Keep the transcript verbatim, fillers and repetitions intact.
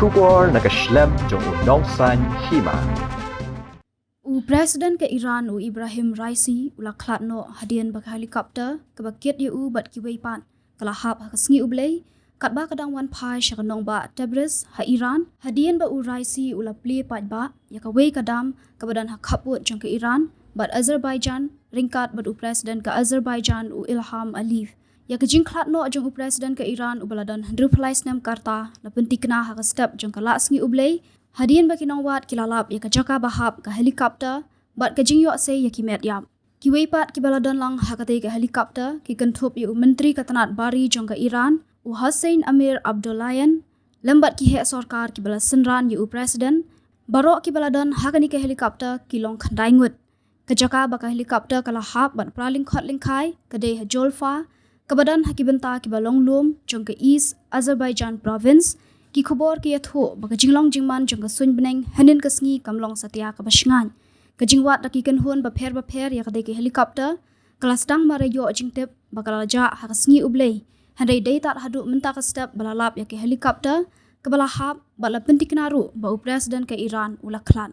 Khubor na ka shlem jong u nongsaiñ hima. U President ka Iran u Ibrahim Raisi u la khlad noh hadien ba ka helicopter kaba kit ïa u bad kiwei pat ka la hap ha ka sngi U Blei, katba ka dang wan phai sha ka nongbah Tabriz ha Iran, hadien ba u Raisi u la plie paidbah ïa kawei ka dam kaba don ha khappud jong ka Iran bad Azerbaijan, ryngkat bad u President ka Azerbaijan u Ilham Aliyev. Ïa ka jingkhlad noh jong u President ka Iran uba la don hynriewphew lai snem ka rta la pyntikna ha ka step jong ka lad sngi U Blei, hadien ba ki nongwad ki la lap ïa ka jaka ba hap ka helicopter bad ka jingïoh sei ïa ki met ïap. Kiwei pat kiba la don lang ha katei ka helicopter ki kynthup ïa u Myntri ka tnat bari jong ka Iran u Hossein Amir Abdollahian, lem bad ki heh sorkar kiba la synran ïa u President. Baroh kiba la don ha kane ka helicopter ki long khyndai ngut. Ka jaka ba ka helicopter ka la hap bad pra lyngkhot lyngkhai ka dei ha Julfa, kaba don ha ki bynta kiba long lum jong ka East Azerbaijan Province. Ki khubor ki ïathuh ba ka jinglong jingman jong ka suiñ bneng hynnin ka sngi kam long satia kaba shngaiñ. Ka jingwad da ki kynhun bapher bapher ïa katei ka helicopter ka la sdang mar ïoh jingtip ba ka la jah ha ka sngi U Blei. Hynrei dei tad haduh mynta ka step ba la lap ïa ka helicopter kaba la hap bad la pyntikna ruh ba u President ka Iran u la khlad.